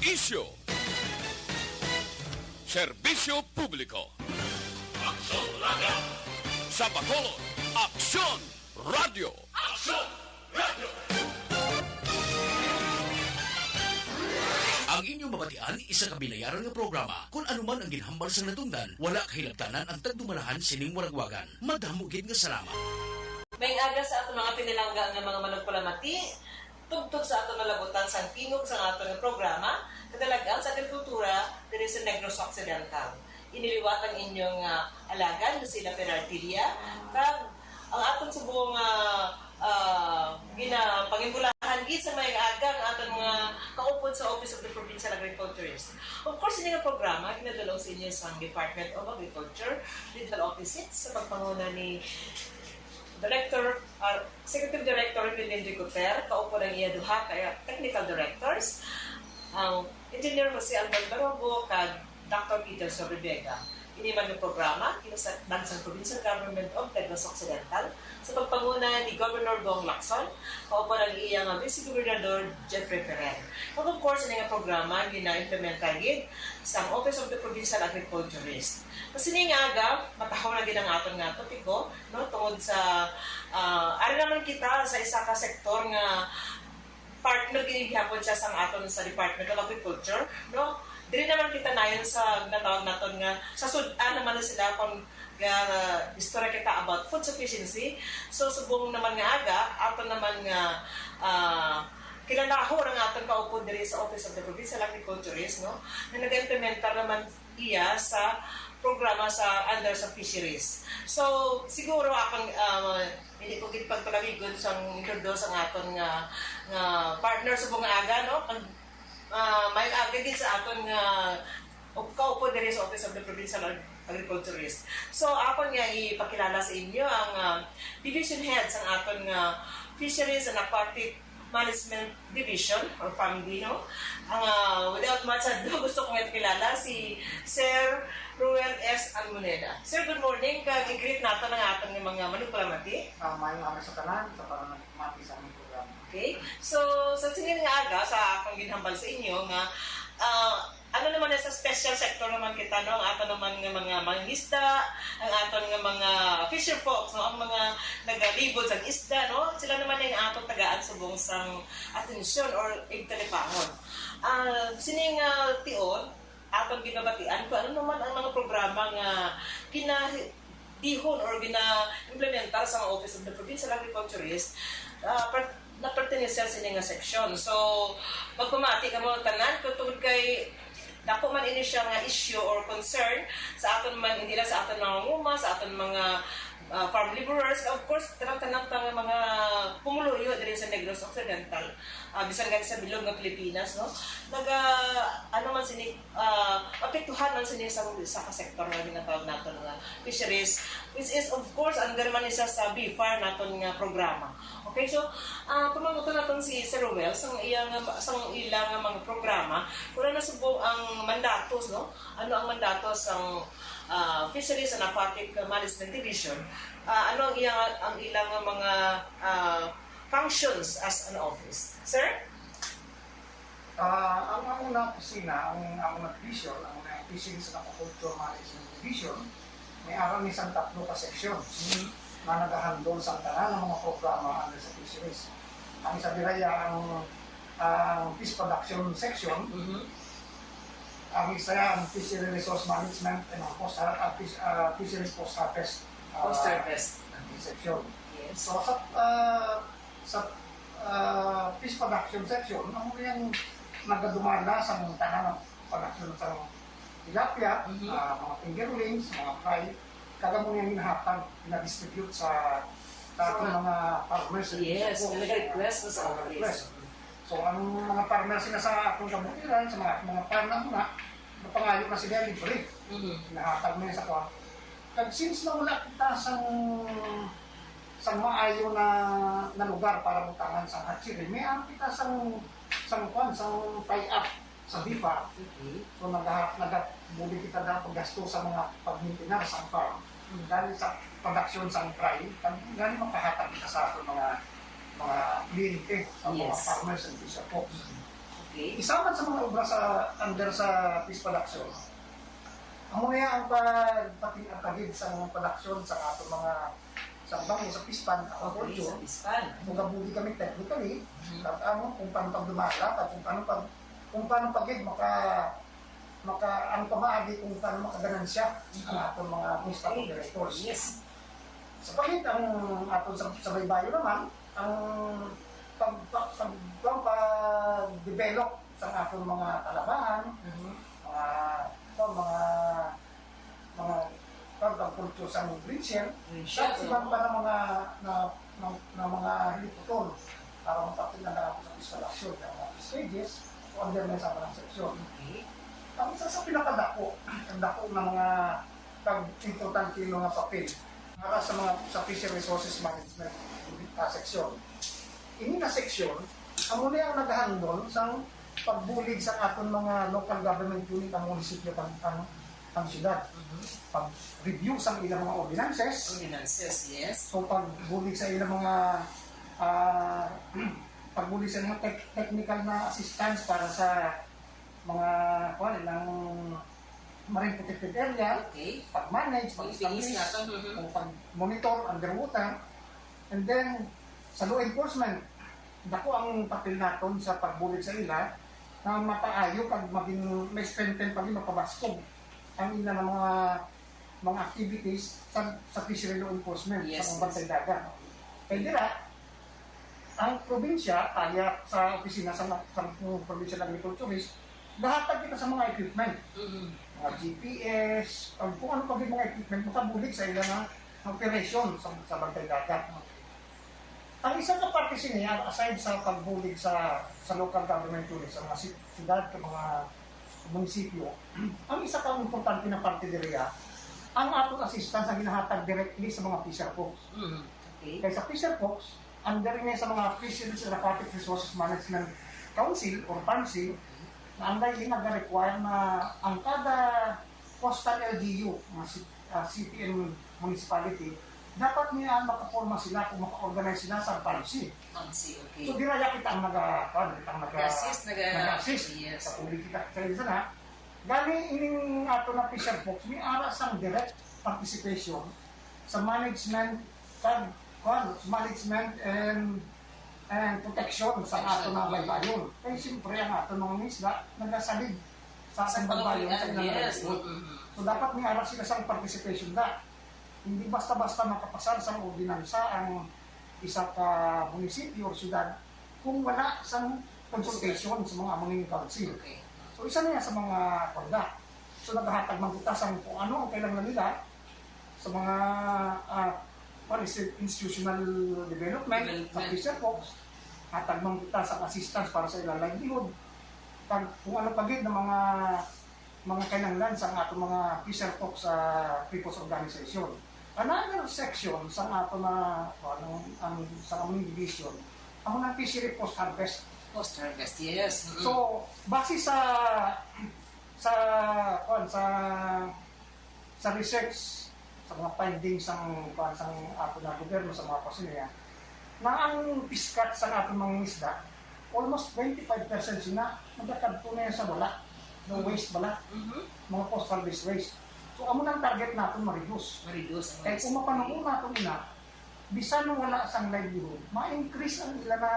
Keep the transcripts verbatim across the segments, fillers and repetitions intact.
Isyu. Serbisyo publiko. Aksyon Radio. Sa Bacolod, Aksyon Radio. Aksyon Radio. Ang inyong mabatian, isa ka binayaran nga programa. Kon ano man ang ginhambal sang natungdan, wala kahilabtanan ang tagdumalahan sining waragwagan. Madamo gid nga salamat. Maayong aga sa aton mga pinalangga nga mga manugpalamati. Tubtob sa aton malabutan sang tingog sang aton nga programa, Kadalag-an sa Agrikultura diri sa Negros Occidental. Ini liwat ang inyong, ah, alagad, Lucila Peraltilia, kag ang aton subong nga, ah, ginapangimbulahan gid sa maayong aga ang aton mga kaupod sa Office of the Provincial Agriculturist. Of course, ini nga programa ginadul-ong sa inyo sang Department of Agriculture, Regional Office six, sa pagpanguna ni Director, ah, Executive Director Rilin Ricoter, kaupod ang iya duha ka technical directors, ang Engineer Jose Albert Barobo kag Doctor Peter Sobrevega. Ini man nga programa ginasakdan sang Provincial Government of Negros Occidental sa pagpanguna ni Governor Bong Lacson, kaupod ang iya nga Vice Gobernador Jeffrey Ferrer. Kag of course, ini nga programa gina-implementar gid sang Office of the Provincial Agriculturist. Sa sini nga aga, matahom na gid ang aton nga topiko, no, tungod sa, ah, ari naman kita sa isa ka sektor nga partner gid gihapon siya sang aton sa Department of Agriculture, no? Diri naman kita nayon sa ginatawag naton nga sa sud-an naman na sila kung ga-istorya kita about food sufficiency. So, subong naman nga aga, aton naman nga, ah, kilalahon ang aton kaupod diri sa Office of the Provincial Agriculturist, no? Nga nag-implementar naman iya sa programa sa under sa fisheries. So, siguro akong, ah, hindi ko gid pagpalabigon sang introduce ang aton nga, nga partner subong nga aga, no? Kag, ah, maayong aga gid sa aton nga up-, kaupod diri sa Office of the Provincial Ag-, Agriculturist. So, akon nga ipakilala sa inyo ang, ah, division head sang aton nga Fisheries and Aquatic Management Division or family, no? Ang, ah, without much ado, gusto kong ipakilala si Sir Ruel S. Almoneda. Sir, good morning. Kag i-greet nato ang aton nga mga manugpalamati. Ah, maayong aga sa tanan, sa pananamati sa among programa. Okay. So, sa sining nga aga, sa akong ginhambal sa inyo nga, ah, ano naman na sa special sector naman kita, no? Ang aton naman nga mga mangisda, ang aton nga mga fisher folks, no? Ang mga nagalibot sa isda, no? Sila naman ang atong tagaan subong sang atensyon or igtalipangon. Ah, sini nga tion, atong ginabatian kung ano naman ang mga programa nga gina-, dihon or gina-implementar sa Office of the Provincial Agriculturist, ah, per-, na pertenecer sini nga seksyon. So, magpamati kamo tanan kung tungod kay dako man ini siya nga issue or concern sa aton man, hindi lang sa aton mga nguma, sa aton mga, ah, farm laborers, of course, tanan-tanan pa nga mga pumuluyo diri sa Negros Occidental, ah, bisan gani sa bilog nga Pilipinas, no? Naga, ano man sini, ah, apektuhan man sini sa, sa ka sektor nga ginatawag naton nga fisheries, which is, of course, under man ni siya sa BFAR naton nga programa. Okay, so, ah, pamangkuton naton si Sir Ruel sang iya nga, sang ila nga mga programa, kung ano subong ang mandatos, no? Ano ang mandatos sang, ah, Fisheries and Aquatic Management Division? Ah, ano ang iya, ang ila nga mga, ah, functions as an office? Sir? Ah, ang among na opisina, ang among na division, ang, ah, Fisheries and Aquaculture Management Division, may ara ni sang tatlo ka seksyon Mhm. nga nagahandle sang tanan nga mga programa under sa fisheries. Ang isa dira ang, ang fish production section, Mhm. ang isa ang fishery resource management, and ang post, ah, fish-, ah, fisheries post harvest, ah, Post harvest. section. Yes. So, sa, ah, sa, ah, fish production section, amo yang nagadumala sa tanan nga production sa tilapia, Mhm. ah, mga fingerlings, mga fry, kag amo yang ginahatag, gina-distribute sa, sa aton Sa mga farmers. Yes, sa mga request sa Mga office. request. So, ang mga farmers nga sa atong kabukiran, sa mga, mga farm na muna, napangayo na sila libre. Mhm. Ginahatag na sa kwan. Kag since na wala kita sang, sang maayo na, na lugar para butangan sang hatchery, may ano kita sang, sang kwan, sang tie-up sa BFAR. Okay. So, naga-, nagabulig kita na paggasto sa mga pag-maintenance sa farm. Mm. Dahil sa production sa fry, kag gani makahatag kita sa aton mga, mga kliyente, sa mga Yes. farmers and fisher folks. Isa man sa mga obra sa under sa Peace Production, amo niya ang pagpating-atagid sa production sa ato mga sa bangko sa Peace Fund, sa Okay, culture. Sa Peace Fund. Kung gabuli kami technically, Mhm. at ano, kung paano pagdumala, at kung paano pag, kung paano pag maka, maka, ang pamaagi kung paano makaganansya Mhm. ang ato mga Peace Fund Okay. Operators. Yes. Sa palit ang ato sa, sa baybayon naman, ang pag, pag, pag, pag, pag-develop sa ato mga kalabahan, Mhm. mga, ito, mga, mga pagpagkulto sa Green Shell, Green Shell, sa iban oo. pa na mga, na, na, na mga hiliputol para mapatinan na ako sa instalasyon ng mga stages o under na sa mga seksyon. Okay. Ang isa sa pinakadako, ang dako na mga pag-importante yung mga papel para sa mga sa fishery resources management, ah, section. Ini na section, amo ni ang naghandle sa pagbulig sa aton mga local government unit, ang munisipyo, ang, ang, ang syudad. Mhm. Pag-review sa ilang mga ordinances. Ordinances, yes. So, pagbulig sa ilang mga, ah, pagbulig sa mga tech-, technical na assistance para sa mga, kuwan, ilang marine protected area, Okay. pag-manage, Yung bilis pag-establish, nato, mhm. o pag-monitor underwater. And then, sa law enforcement, dako ang papel naton sa pagbulig sa ila na mapaayo kag maging may strengthen pa, magpabaskog ang ila nga mga, mga activities sa, sa fishery law enforcement, Yes, sa yes. pambantay dagat. Kay dira, ang probinsya, kaya sa opisina sa, sa Provincial Agriculturist, gahatag kita sa mga equipment. Mhm. Mga G P S, ang kung ano pa yung mga equipment, makabulig sa ila nga operation sa, sa bantay dagat. Ang isa ka parte sini, aside sa pagbulig sa, sa local government unit, sa mga si-, siyudad, sa mga munisipyo, ang isa ka importante na parte diri, ah, ang aton assistance ang ginahatag directly sa mga fisher folks. Mhm. Okay. Kay sa fisher folks, under niya sa mga Fisheries and Aquatic Resources Management Council or FARMC, na ang daily nag-require na ang kada coastal L G U, mga ci-, ah, city and municipality, dapat niya makaporma sila kung maka-organize sila sa FARMC. FARMC, okay. So, di raya kita ang naga-, kuwan, kita ang naga-, Nag-assist, naga-, nag-assist. Yes. Sa public kita, sa isa na. Gani, ining ato na fisher folks, may ara sang direct participation sa management, kag, kuwan, management and, and protection sa Protection. ato na baybayon. Kay siyempre, ang ato mga isda, nagasalig sa Sa atong baybayon, sa pangabuhian, ilang yes. baybayon. Mm-hmm. So, dapat may ara sila sang participation da. Hindi basta-basta makapasar sang ordinansa ang isa ka munisipyo o syudad kung wala sang consultation sa mga among council. Okay. So, isa na yan sa mga kwanda. So, naghahatag man kita sang kung ano ang kailangan nila sa mga, ah, what is it, institutional development, sa Development. fisher folks. Hatag man kita sa assistance para sa ilang livelihood. Kag kung ano pa gid na mga, mga kinahanglan sa ato mga fisher folks, ah, people's organization. Another section sa ato na, ano, ang, sa among division, amo na fishery post-harvest. Post-harvest, yes. Mm. So, base sa, sa, kuwan, sa, sa research, sa mga findings sang, kuwan, sang ato na gobyerno, sa mga kuwan niya, na ang fish catch sa ato mga isda, almost twenty-five percent sina, nagakadto na yan sa wala, no Mm. waste bala, Mhm. mga post-harvest waste. So, amo nang target naton ma-reduce. Ma-reduce ang Kay waste. kung mapanubo naton ina, bisan wala sang livelihood, ma-increase ang ila na,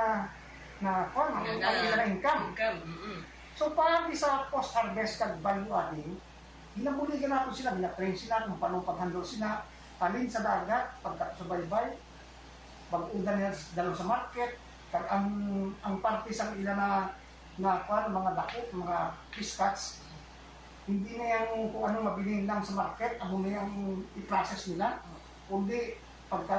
na, kuwan, ang, Nga ang na. ila na income. Income, mm-mm. So, paagi sa post-harvest kag value adding, ginabuligan nato sila, gina-train sila kung paano pag-handle sila, halin sa dagat, pagkat sa baybay, pag-udan nila dalon sa market, kag ang, ang parte sa ila na, na, kuwan, mga dako, mga fish catch, hindi na yung kung anong mabilin lang sa market, amo na yung i-process nila. Kundi, pagka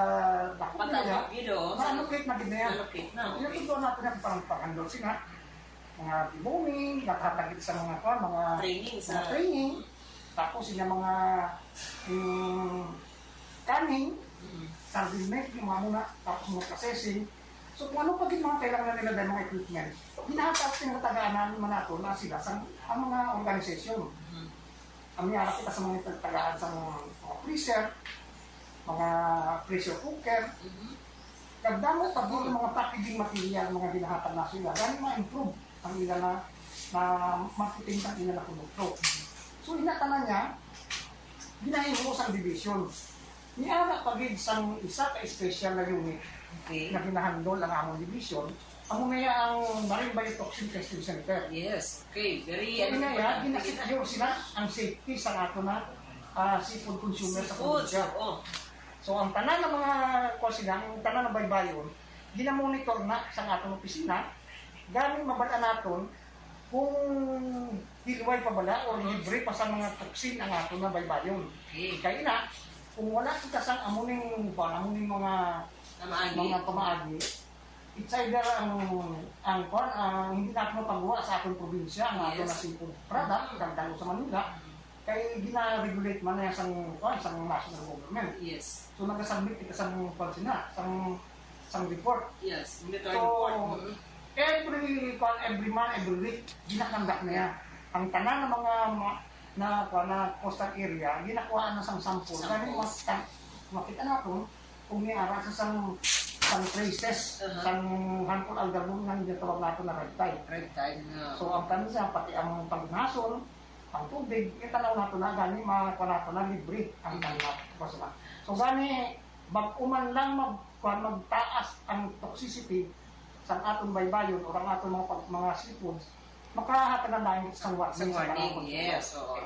dako Pagka nila, big, oh, sa ma-allocate na din na yan. Allocate na, Yun okay. Ito natin ang pang-, pang-handle sila. Mga deboning, naghatagit sa mga, kuwan, mga Training mga sa training. Tapos yung mga, yung canning, Mm. sardine net, yung mga muna, tapos mga processing. So, kung ano pa din mga kailangan nila dahil mga equipment, ginahatag, tinatagaan namin man nato na sila sa, ang mga organisasyon. Mhm. Ang nangyari kita sa mga nagtagaan sa mga, mga freezer, mga pressure cooker. Mhm. Nagdamo pa din ang mga packaging material, mga ginahatag na sila. Dahil ma-improve ang ila na, na marketing sa ila na produkto. So, ina tanan niya, ginahimo sang division. Niana pa gid sang isa ka special na unit Okay. na ginahandle ang among division, amo na ang Marine Biotoxin Testing Center. Yes. Okay. Very, So, ano, ina ya, importante ginasecure sila ang safety sa ato na ah, seafood consumer sa Seafood. probinsya. Oh. So, ang tanan ng mga, kuwan sila, ang tanan ng baybayon, ginamonitor na sa atong opisina, gani mabal-an naton kung hilway pa bala o libre pa sa mga toxin ang ato na baybayon. Okay. Kaya na, kung wala kita sang amuning, kuwan, amuning mga Tama, Agi. mga pamaagi, it's either ang ang kuwan, ang hindi natin mapagawa sa atong probinsya ang ato Yes. na seafood product, kag dalo sa Manila, kay gina-regulate man na sang kuwan, sang national government. Yes. So nagasubmit kita sang kuwan sila, sang sang report. Yes. Monitoring So, report. Mm. Every kuwan, every month, every week, ginakandak niya. Ang tanan ng mga ma- na kuwan na coastal area, ginakuha na sang sample. Sample. Gani mas makita natin kung may ara sa sang sang traces, Aha. sang harmful algal bloom nga ginatawag nato na red tide. Red tide na. So ang tanan siya, pati ang pagnason, ang tubig, itanaw nato na gani makuha nato na libre ang tanap. So gani bag-o man lang mag kuwan, magtaas ang toxicity sa aton baybayon o ang aton mga pag, mga seafoods, makahatag na lang sang warning. Sa warning, Sa yes. Oo.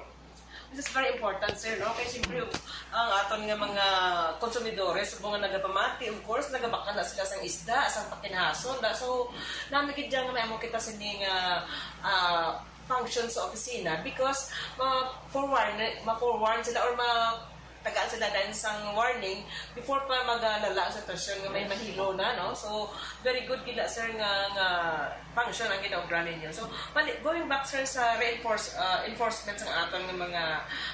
This is very important, sir, no? Kay siyempre, ang aton nga mga konsumidores, subong nga nagapamati, of course, nagabakal na sila sang isda, sang pakinason, da. So, nami gid dyan nga may amo kita sini nga ah, function sa opisina because ma-forewarn, ma-forewarn sila or ma tagaan sila dahil sang warning before pa magalala ang sitwasyon nga may mahilo na, no? So, very good gid na, sir, nga, nga function ang ginaobra ninyo. So, pali, going back, sir, sa reinforce, ah, enforcement sa aton nga mga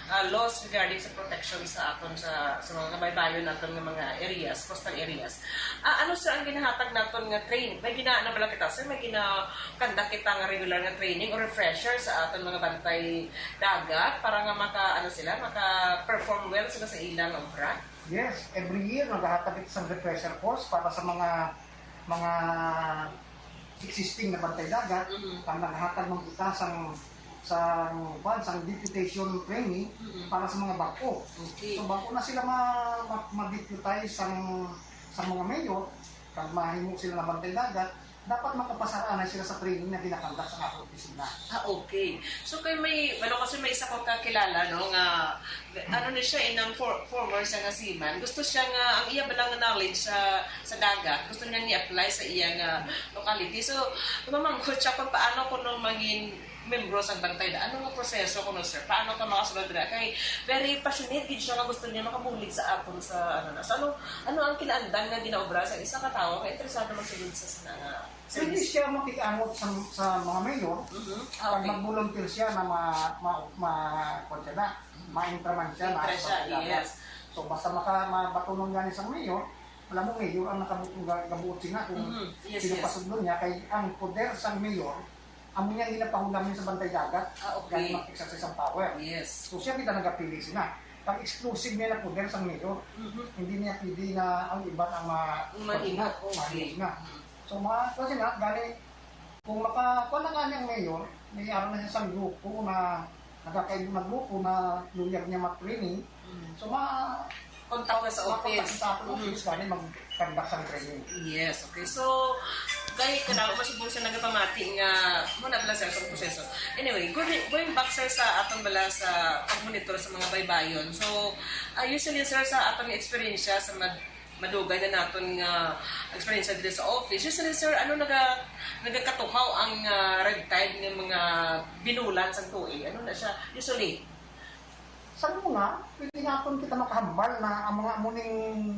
ah, laws regarding sa protection sa aton sa, sa mga kabaybayon naton nga mga areas, coastal areas. Ah, ano, sir, ang ginahatag naton nga train? May gina, ano bala kita, sir? May gina-conduct kita nga regular nga training o refresher sa aton mga bantay dagat para nga maka, ano sila, maka-perform well sila sa ilang obra? Yes, every year nagahatag kita sang refresher course para sa mga mga existing na bantay dagat, Mhm. ang nagahatag man kita sang sang kuwan, sang deputation training Mhm. para sa mga bag-o. Okay. So bag-o na sila ma, ma, ma-deputize sang sang mga mayor, kag mahimo sila na bantay dagat, dapat makapasar-an na sila sa training na ginakandak sa ato opisina. Ah, okay. So, kay may, ano, kasi may isa ko kakilala, no, nga, ano ni siya, inang for, former siya nga seaman. Gusto siya nga, ang iya bala nga knowledge sa, sa dagat, gusto niya ni-apply sa iya nga locality. So, mamangkot siya kung paano kuno mangin membro sa bantay da. Ano nga proseso kuno, sir? Paano ka makasulod dira? Kay very passionate gid siya nga gusto niya makabulig sa aton sa, ano na. So, ano, ano ang kinaandan nga ginaobra sa isa ka tawo nga interesado magsulod sa sana nga Pwede service? Siya makig-angot sa, sa mga mayor, Mhm. pag Okay. mag-volunteer siya na ma, ma, ma, kuwan siya na, ma-intraman siya, Intra siya, ma-, yes. So basta maka, mabatunon nga ni sang mayor, alam mo, mayor ang nakabuto, gabuot siya na kung Mhm. Yes, sino yes. Pasudlon niya, kay ang poder sang mayor, amo niya ginapahulam niya sa bantay dagat, Ah, okay. Gani mag-exercise ang power. Yes. So siya kita nagapili sina. Ang exclusive niya na poder sang mayor, Mhm. hindi niya pwede na ang iba ang ma, Ang mahimo, okay. mahimo na. So mga, kasi nga, gani, kung makakuha na nga niya ang mayor, may araw na siya sa grupo na nagkakaibo na grupo na lawyer niya mag-training. Mm. So ma, Contact na sa makontak office. Sa ato Mhm. office, gani mag-conduct sa training. Yes, okay. So, kay kadamo man subong siya nagapamati nga, muna bala, sir, sa proseso. Anyway, going, going back, sir, sa aton bala sa pag-monitor sa mga baybayon. So, ah, usually, sir, sa aton experience sa mad, madugay na naton nga experience diri sa office, usually, sir, ano naga, nagakatuhaw ang ah, red tide nga mga binulan sa tuig? Ano na siya? Usually, Sa una, pwede naton kita makahambal na ang mga amuning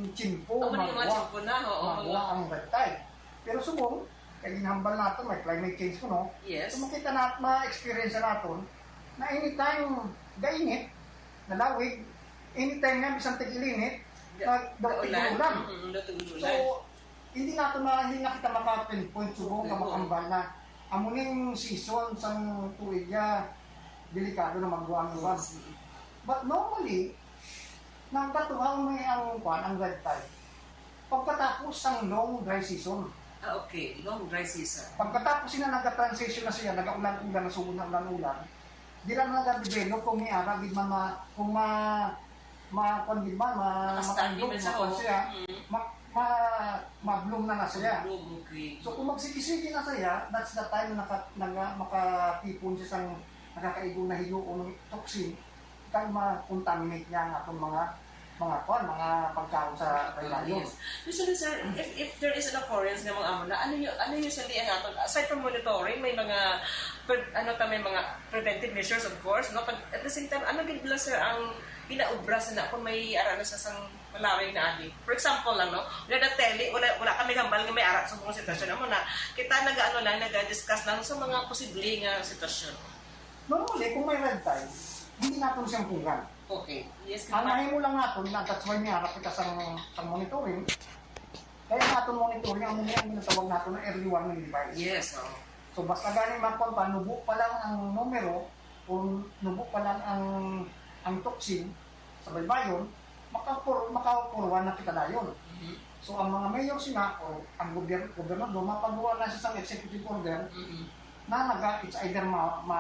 tiyempo, Amo ni mga magwa, tiyempo na, oo, magwa mga ang red tide. Pero subong, kay ginhambal nato, may climate change kuno. Yes. So makita na, ma-experience naton na anytime gainit, nalawig, anytime nga bisan tig-ilinit, Ga- nag- daw Gaulan. tigulan. Mm, daw tigulan. So, hindi nato na, hindi na kita maka-pinpoint subong nga Oo. makahambal na amo ning season sang tuig ya delikado na magwa ang uwan. Mm. But normally, nagkatuhaw may ang kwan, ang red tide. Pagkatapos sang long dry season, Ah, okay. Long dry season. Pagkatapos sina nagka-transition na siya, nagaulan-ulan, nasugo na ulan-ulan, dira na nag-develop kung may ara gid man ma, kung ma, ma, kung gid man ma, Makastarting makandog, na siya, makon oh. siya, Mm. ma, ma, ma-bloom na na siya. Bloom, okay. So kung magsige-sige na siya, that's the time na naka, naga, makatipon siya sang nakakaigo na hinuon ng toxin, kag ma-contaminate niya ang atong mga mga kwan, mga pagkaon sa baybayon. Yes. Usually, sir, if, if there is an occurrence nga mga amo na, ano, yu- ano usually ang aton, aside from monitoring, may mga, pre- ano ta, may mga preventive measures, of course, no? Pag, at the same time, ano gid bala, sir, ang pinaubra sa na kung may ara na sa sang malawi na agi? For example lang, no? Wala na tele, wala, wala kami hambal nga may ara sa mga sitwasyon. Amo na, kita nag-ano lang, nag-discuss lang sa mga posible nga sitwasyon. Normally, kung may red tide, hindi natin siyang punggan. Okay. Yes, Ang ma'am. Mahimo lang natin, na that's why may harap kita sa, sa monitoring. Kaya ang aton monitoring, ang mga ang ginatawag natin na early warning device. Yes, oo. So basta gani makuha pa, nubo pa lang ang numero o nubo pa lang ang ang toxin sa baybayon, makapur makakurwa na kita dayon. Mhm. So ang mga mayor sina o ang gobyerno, gobernador, mapagawa na siya sa executive order Mhm. na naga, it's either ma, ma,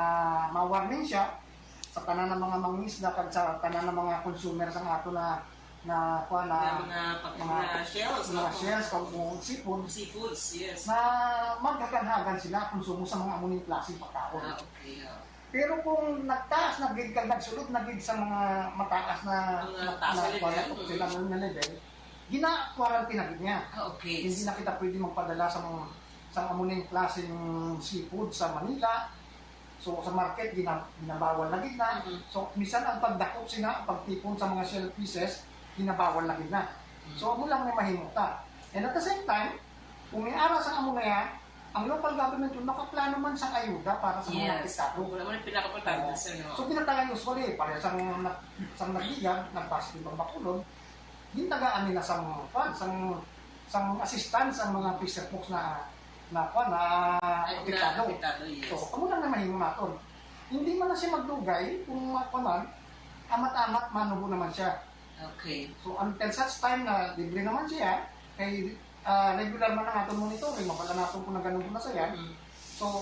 ma-warning siya sa tanan ng mga mangingisda kag sa tanan ng mga consumer sa ato na na kuha na Mga, mga, pag- mga shells, mga no? shells kag mga seafood Seafoods, yes. na maghaganhagan sila konsumo sa mga amo ning klaseng pagkaon. Ah, okay. ah. Pero kung nagtaas na gid kag nagsulod na gid sa mga mataas na Mga na- taas na- na level. kuha na sila na level, gina-quarantine na gid niya. Ah, okay. Hindi na kita pwede magpadala sa mga sa amo ning klaseng seafood sa Manila. So sa market gina, ginabawal na gid na. Mhm. So bisan ang pagdakop sina, ang pagtipon sa mga shell pieces, ginabawal na gid na. Mhm. So amo lang may mahimo ta. And at the same time, kung may ara sa amo na yan, ang local government yun makaplano man sa ayuda para sa mga Yes. apektado. Wala man ang pinakapuntahan, sir, no? So pinatagan usually, pareha sang nag- sang nagligad, nagpasok yung Bacolod, gintagaan nila sang kwan, sang sang assistance ang mga fisher folks na na kwan, na Ay, apektado. na apektado, yes. So, amo lang na mahimo naton. Hindi man na siya magdugay kung mga kwan man, amat-amat manubo naman siya. Okay. So until such time na libre naman siya, kay ah, regular man ang aton monitoring, mabala naton kung naganubo na siya. Mm. So,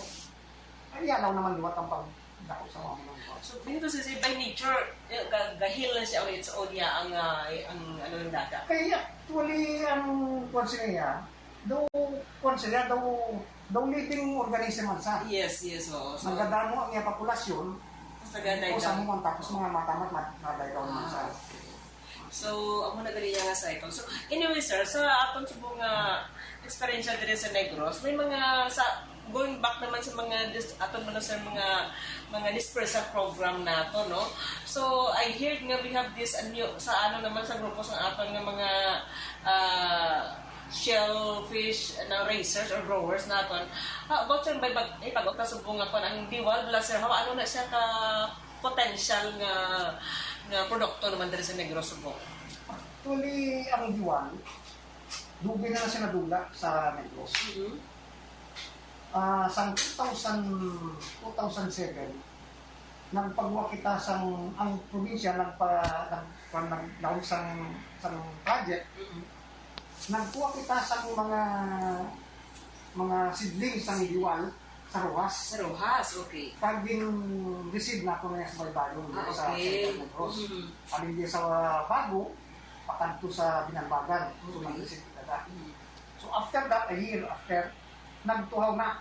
ay alaw naman liwat ang pagdako sa mga mga. So, dito sa by nature, eh, ga- gahil na siya on its own niya ang, ah, ang ano ng dagat. Kaya actually ang kwan siya, daw kwan siya, daw daw living organism man sa. Yes, yes, oo. So, Nagadamo ang iya populasyon, tapos nag-die o sa down. Mo, tapos mga matamat na die down man sa. Ah, okay. So, amo na gali nga cycle. So, anyway, sir, sa aton subong nga eksperyensya diri sa Negros, may mga sa going back naman sa mga dis, aton man, sir, mga mga dispersal program nato, no? So, I heard nga we have this, ano, sa ano naman sa grupo sa aton nga mga ah, shellfish na raisers or growers naton. How about, sir, may bag, may bag-o ta subong nga kwan ang Diwal bala, sir? How, ano na siya ka potential nga nga produkto naman diri sa Negros subong? Actually, ang Diwal, dugay na na siya nadula sa Negros. Mhm. Ah, sang two thousand, two thousand seven, nagpagwa kita sang, ang probinsya nagpa, nag, nag, nag, sang, sang project, Mhm. nagkuha kita sang mga mga seedlings sang Diwal sa Roxas. Sa Roxas, okay. Pag gin-receive na ako na sa baybayon, Ah, sa okay. Central Negros. Mhm. Pag hindi sa Bago, pakadto sa Binalbagan. So, Okay. nag-receive kita. Mhm. So, after that, a year after, nagtuhaw na.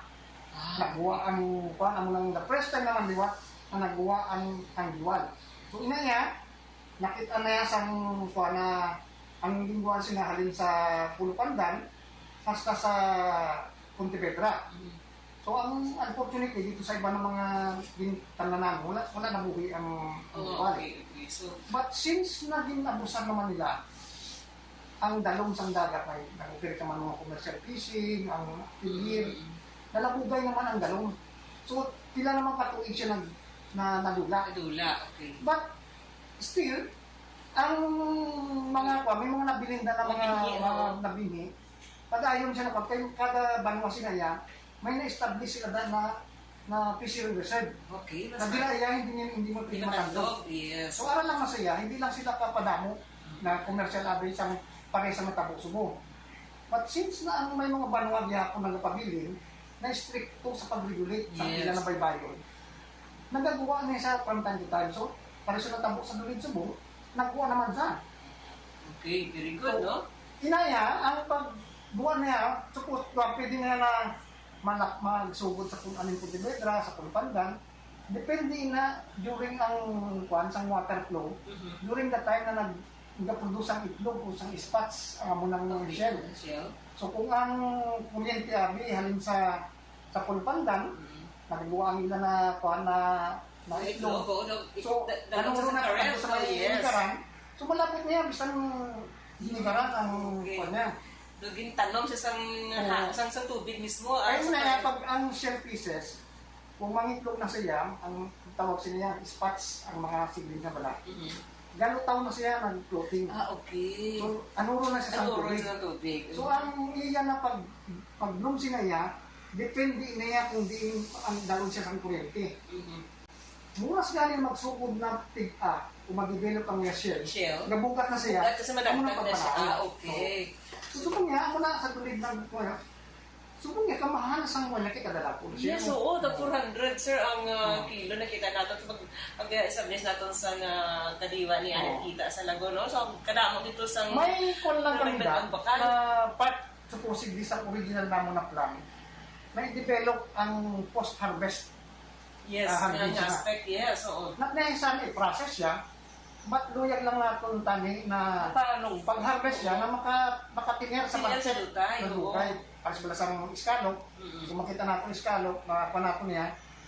Ah, Nagwa ang, kuan, amo nang the first time naman liwat na nagwa ang, ang Diwal. So, ina niya, nakita na niya sang, kuan, na ang lingwahe sina halin sa Pulupandan hasta sa Pontevedra. mhm. So, ang unfortunately, dito sa iba ng mga gintamnanan, wala, wala nabuhi ang Oh, Diwal. Okay, okay. So, But since naging abusar naman nila, ang dalom sang dagat, may nag-operate naman mga commercial fishing, ang pier, mm, nalabugay naman ang dalom. So, pila naman ka tuig siya nag, na nadula. Nadula, okay. But still, ang mga kwa, may mga nabilin na mga, Nabinhi, mga oo. nabinhi. Padayon siya na kay kada banwa sila niya, may na-establish sila na, na, na fishery reserve. Okay, Na dira iya, hindi niya, hindi mo Hindi pwede matandog. matandog, yes. So, ara lang masaya, hindi lang sila kapadamo na commercial average ang pares sa matabo subo. But since na ang may mga banwa gihapon nagapabilin na estrikto sa pag-regulate sa Yes. ila na baybayon, nagagawa niya siya from time to time. So, pareho sa natabo sa Dulid Subong, nagkuha naman siya. Okay, very good, So, no? Inaya, ang pagbuwan niya, suppose, uh, pwede nga na malak magsugod sa kung anong Pontevedra, sa Culpandan, depende na during ang, kuwan, sang water flow, Mhm. during the time na nag-, nagaproduce ang itlog o sang spots, ang amo nang Okay. shell. Shell. So, kung ang kuryente abi halin sa, sa Culpandan, Mhm. nagagawa ang ila na, kuwan, na, na Ang itlog. itlog, oo, no, So, da-, ano dapat sa ron na karel, pag sa may yes. Linggaran, so, malapit niya, bisan Linggaran ang Okay. kuwan niya. Naging tanom sa sang, Oo. ha-, sang, sa tubig mismo, ah, Ayun sa na, karel. Pag ang shell pieces, kung mangitlog na siya, ang tawag sa niya, spots, ang mga siling na bala. Mhm. Galutaw na siya, nag-floating. Ah, okay. So, anuro na siya sa Anuro tubig. sa tubig. So, ang iya na pag, pag-bloom siya niya, depende na iya kung diin ang dalon siya sa kuryente. Mhm. Mura sa gani magsugod na tig-a o mag-develop ang iya shell. Shell? Nabugat na siya. Bugat kasi Amo na madagdag na siya. pagpanaw. Ah, okay. So, so, kung niya, amo na sa tulid ng, ano, so, kung niya, kamahal sang wala kay kadala po siya. Yes, oo, tag four hundred, sir, ang, ah, Oo. kilo nakita nato. Pag, pag, ah, establish nato sa, ah, kadiwa ni Oo. Anit kita sa Lago, no? So, kadamo dito sa May kuwan lang kami nagdagdag da, ang bakal. na part, supposedly sa original namo na plan, may develop ang post-harvest. Yes, Ah, nga, harvest nga na. aspect, yes, oo. Not necessarily i-process siya, but luyag lang naton tani na Paano? pag-harvest siya na maka-, makatiner sa Tiner sa market. dutay, Sa oo. dutay. Para sa sang scallop, Mm. kung makita naton scallop, makuha naton niya,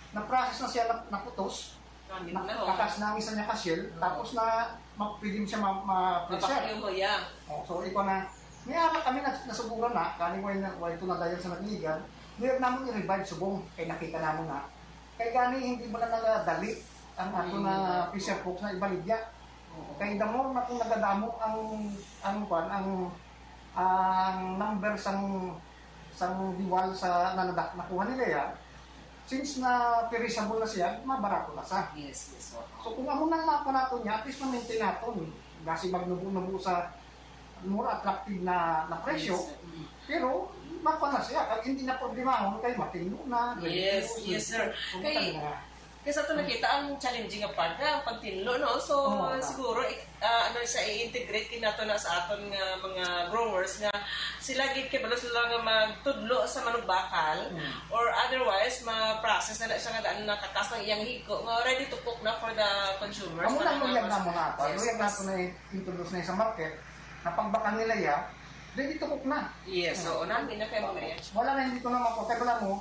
na-process na siya, na-, naputos, Gamit na, na, oh. Katas na ang isa niya ka-shell, Oo. tapos na ma-, pwede mo siya ma-, ma-preserve. Mapakyuho, yeah. Oh, so, ikaw na, may ara kami nas-, nasuburan na, kani way na, way ito na dayon sa nagnigan, luyag naman i-revive subong, kay nakita naman na. Kay gani, hindi mo na nagadali ang ato Mm. na pressure cooks na ibaligya. Oo. Kay the more na kung nagadamo ang, ang, kwan, ang, ang number sang, sang diwal sa nanadak nakuha nila ya, since na perishable na siya, mabarato na sa. Yes, yes, oo. So, kung amo nang mapa nato niya, at least ma-maintain naton. Kasi magnubo-nubo sa more attractive na, na presyo. Yes, sir. Mm. Pero, mapa na siya. Kag hindi na problemahon kay matinlo na, Yes, ready to yes, sir. So, Kay, matagal na. kay sa ato nakita ang challenging nga part nga ang pagtinlo, no? So, Oo, tama. siguro, ik-, ah, ano siya, i-integrate kinato na sa aton nga mga growers nga sila gid kabalo sila nga magtudlo sa manug bakal Mm. or otherwise ma-process na, na siya nga daan nakakas ng iyang higko nga ready to cook na for the consumers. Amo na Para ang luyag nga namo na, yes, luyag yes. nato na i-introduce na sa market na pagbakal nila ya, ready to cook na. Yes, oo, nami na kay mga yan. Wala na, hindi ko na makuha. Kaya wala mo,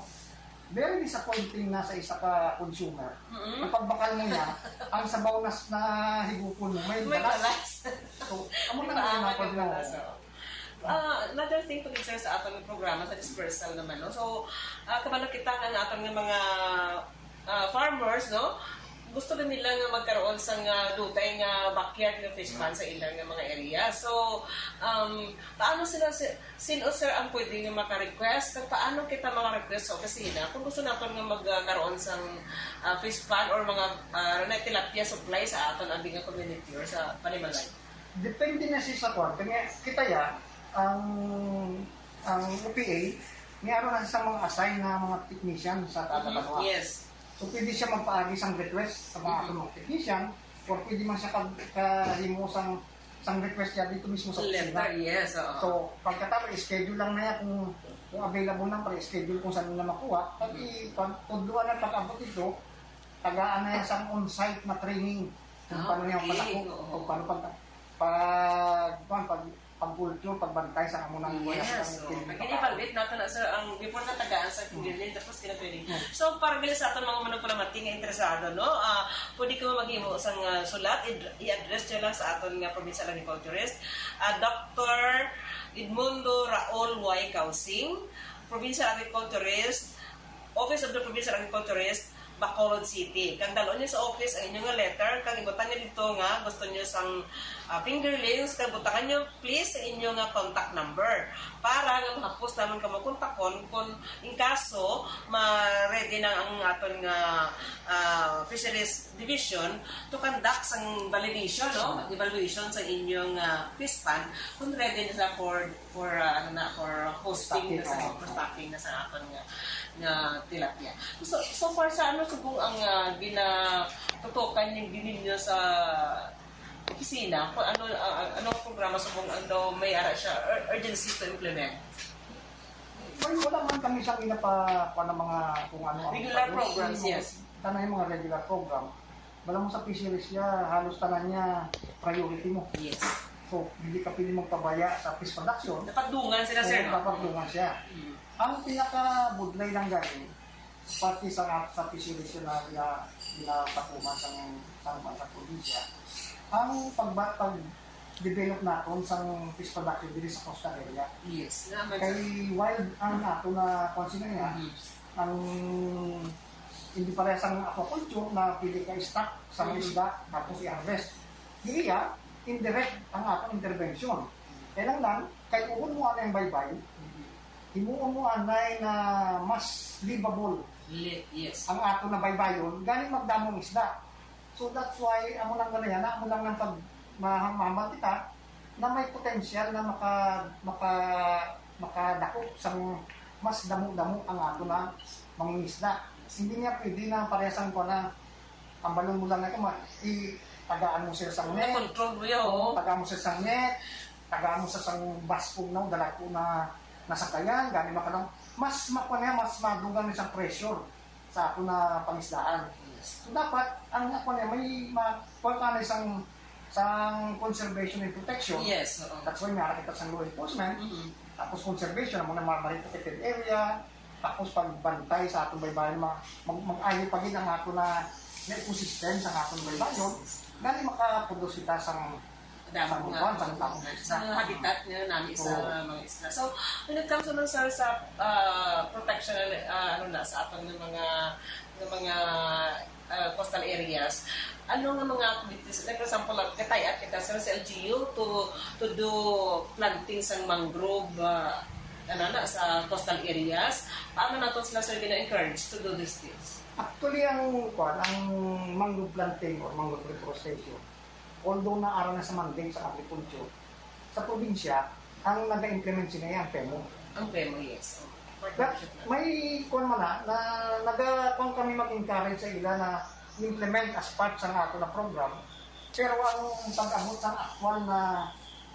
very disappointing na sa isa ka consumer. Mm-mm. Ang pagbakal mo niya, ang sabaw na s-, na higupon mo, may May balas. balas. So, amo na May nga paangat yung yung balas, oo. Ah, another thing to consider sa aton nga programa sa dispersal naman, no? So, ah, kabalo kita nga ang aton nga mga, ah, farmers, no? Gusto din nila nga magkaroon sa nga dutay nga backyard nga fish pond sa ilang nga mga area. So, um, paano sila si-, Sino, sir, ang pwede nga maka-request? Kag paano kita maka-request sa opisina kung gusto naton nga magkaroon sang, ah, fish pond or mga, ah, na tilapia supply sa aton abi nga community or sa panimalay? Depende na siya sa kwan. Kaya kita ya, ang, ang O P A, may araw na sa mga assign na mga technician sa kada Mhm. banwa. Yes. So, pwede siya magpaagi sang request sa mga Mhm. atong mga technician or pwede man siya kag-, kahimo sang sang request niya dito mismo sa opisina. Letter, yes, oo. So, pagkatapos, schedule lang na niya kung, kung available lang para schedule kung saan na makuha. Pag Mm. i-, pag tudloan na pag-abot dito, tagaan na niya sa on-site na training kung Ah, paano niya okay. palako, Oo. kung paano pag, pag, pag, pag-culture, pagbantay sa amo nang Yes, buhay, so, ang pag-evaluate nato na, sir, ang before na tagaan sa Mm. kindergarten, tapos kina-training. Mm. So, para gali sa aton mga manugpalamati nga interesado, no? Ah, Pwede kamo maghimo sang, ah, sulat, id-, i-address nyo lang sa aton nga provincial agriculturist, ah, Doctor Edmundo Raul Y. Causing, provincial agriculturist, Office of the Provincial Agriculturist, Bacolod City. Kag dal-on niyo sa office ang inyo nga letter, kag ibutang niyo dito nga gusto niyo sang, ah, fingerlings, kag butangan niyo, please, sa inyo nga contact number para nga mahapos namon kamo kontakon kung in kaso ma-ready na ang aton nga, ah, fisheries division to conduct sang validation, no? Evaluation sa inyong, ah, fish pond kung ready na siya for, for, ah, ano na, for posting na sa, for stocking na sa aton nga, nga tilapia. So, so far sa ano subong ang, ah, ginatutukan nin-, ninyo sa opisina, kung ano, ah, ano ang programa subong ang daw may ara siya, ur-, urgency to implement? Well, wala man kami sa ginapa-, pa ng mga kung ano ang Regular programs, yes. Tanan yung mga regular program. Wala mo sa fisheries siya, halos tanan niya priority mo. Yes. So, hindi ka pwede magpabaya sa fish production. Napagdungan sila, sir, no? Napagdungan siya. Mm. Ang pinakabudlay lang gani, parte sa, sa fisheries yun na gina-, ginapatuman sa, sa, sa probinsya, ang pagba-, pag-develop naton sang fish production diri sa coastal area. Yes. Kay wild ang ato na kung sino niya, Mhm. ang hindi pareha sang aquaculture na pwede ka i-stock sa mga Mhm. isda tapos i-harvest. Diri, ah, indirect ang atong intervention. Kaya lang lang, kay kuon mo anay ang baybay, himuon mo anay na mas livable Li-, yes. ang ato na baybayon, gani magdamong isda. So that's why, amo lang ganayan, amo lang ng pag mahambal kita na may potensyal na maka, maka, makadakop sang mas damo-damo ang ato na mangingisda. Hindi niya pwede na parehas ang kuwan na ang balon mo lang na kuma, i-, tagaan mo sila sang net. Control mo yun, Oo, oo. tagaan mo sila sang net, tagaan mo sa sang baskog na, dalagko na nasakayan, gani makanang, mas makuha niya, mas madugang niya sa pressure sa ato na pangisdaan. Yes. So, dapat, ang ako niya, may ma-, kuha ka na isang, isang conservation and protection. Yes, oo. That's why may ara kita sa law enforcement. Mm-hmm. Tapos conservation, amo na mga marine protected area. Tapos pagbantay sa atong baybayon, ma-, mag-, mag-ayo pa gid ang ato na, na ecosystem sa atong baybayon. Gani makaproduce kita sang Damo Sa nga. buwan, sa buwan. Sa mga habitat nga nami sa Oo. mga isla. So, when it comes naman, sir, sa, ah, protection, ah, ano na, sa aton nga mga, nga mga, ah, coastal areas, ano nga mga activities, like, for example, like, katay-at kita, sir, sa L G U to, to do planting sang mangrove, ah, ano na, sa coastal areas, paano nato sila, sir, gina-encourage to do these things? Actually, ang, kuwan, ang mangrove planting or mangrove reforestation, although naara na sa mandate sa agriculture, sa probinsya, ang naga-implement sina ang PEMO. Ang PEMO, yes. Oh. But may kuwan man na, na naga-, kuwan kami mag-encourage sa ila na implement as part sa ato na program. Pero ang pag-abot sa aktual na,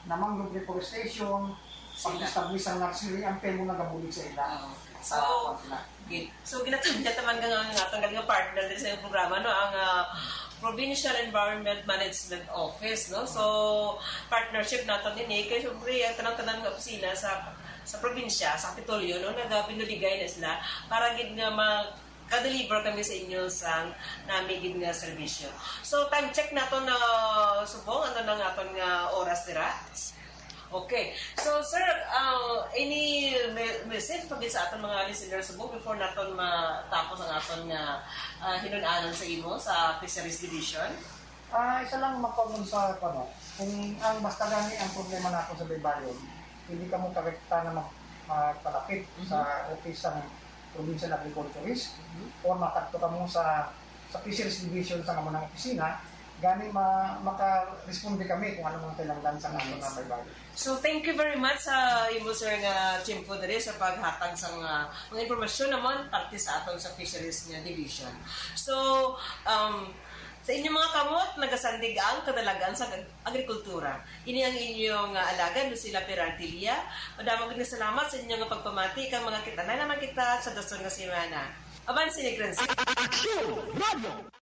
na mangrove reforestation, Sila. pag-establish ang nursery, ang PEMO nagabulig sa ila. Ah, okay. Sa So, kuwan sila. Okay. So, ginatawag niya naman nga, nga, nga, nga partner din sa iyong programa, no? Ang, ah, Provincial Environment Management Office, no? So, partnership nato din eh. Kaya, syempre, ang tanang-tanang nga opisina sa, sa probinsya, sa Kapitolyo, no? Nagabinuligay na sila para gid nga mag-deliver kami sa inyo sa nami gid nga serbisyo. So, time check nato na subong, ano na nga aton nga oras dira? Okay. So, sir, uh, any me-, message pa gid sa aton mga listeners subong before naton matapos ang aton nga, uh, hinun-anan sa imo sa Fisheries Division? Ah, isa lang makuha sa, ano, kung ang basta gani ang problema nato sa baybayon, hindi kamo karekta na mag-, magpalapit Mhm. sa office sang provincial agriculturist Mhm. or makadto kamo sa, sa Fisheries Division sa amo nang opisina, gani ma-, makaresponde kami kung ano ang kinahanglan sa mga Yes. baybayon. So, thank you very much sa imo, sir, nga tiyempo diri sa paghatag sa mga, mga impormasyon naman parte sa aton sa Fisheries nga Division. So, um, sa inyong mga kamot, nagasandig ang kadalagan sa ag-, agrikultura. Ini ang inyong, ah, alagad, Lucila Peraltilia. Madamo gid nga salamat sa inyong pagpamati, kang mga kita na naman kita sa dason nga semana. Aban sini, Grancy. Aksyon Radio!